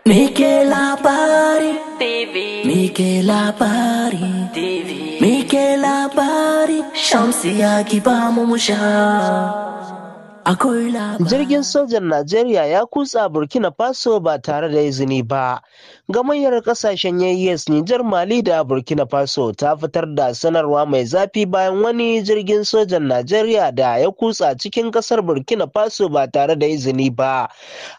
Mike Labari TV. Mike Labari TV. Mike Labari. Shamsiya ki ba mu sha. Akwai labari. Jirgin sojan Najeriya ya kutsa Burkina Faso ba tare da izini ba. Gamayyar kasashen AES, Nijar, Mali da Burkina Faso ta fitar da sanarwa mai zafi bayan wani jirgin sojan Najeriya da ya kutsa cikin kasar Burkina Faso ba tare da izini ba.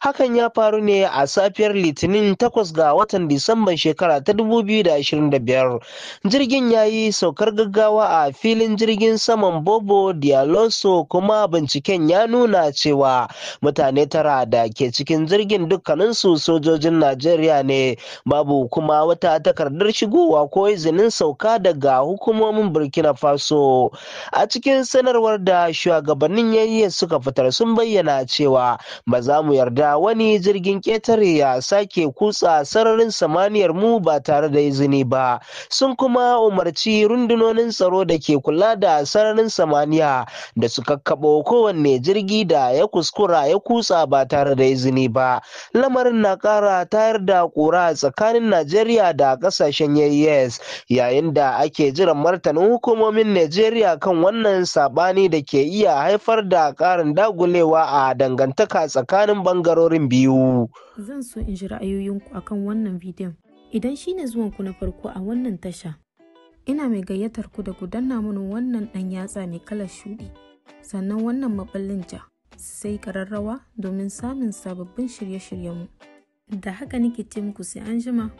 Hakan ya faru ne a safiyar Litinin 8 ga watan Disamban shekara ta 2025. Jirgin ya yi saukar gaggawa a filin jirgin saman Bobo Dioulasso, kuma binciken ya nuna cewa mutane 9 da ke cikin jirgin dukkaninsu sojojin Najeriya ne. Babu kuma wata takardar shigowa ko izinin sauka daga hukumomin Burkina Faso. A cikin sanarwar da shugabannin yayye suka fitar, sun bayyana cewa ba za mu yarda wani jirgin ƙetare ya sake kutsa sararin samaniyar mu ba tare da izini ba. Sun kuma umarci rundunonin tsaro da ke kula da sararin samaniya da su kakkaɓo kowanne jirgi da ya kuskura ya kutsa ba tare da izini ba. Lamarin na ƙara tayar da ƙura tsakanin Najeriya da kasashen AES, yayin da ake jiran martanin hukumomin Najeriya kan wannan sabani da ke iya haifar da ƙarin dagulewa a dangantaka tsakanin bangarorin biyu. Zan so in ji ra'ayoyinku akan wannan bidiyon. Idan shine zuwanku na farko a wannan tasha, ina mai gayyatar ku da ku danna mini wannan ɗan yatsa mai kalar shuɗi, sannan wannan maɓallin ja, sai ƙararrawa domin samun sababbin shirye-shiryenmu. Da haka nake ce muku sai an jima.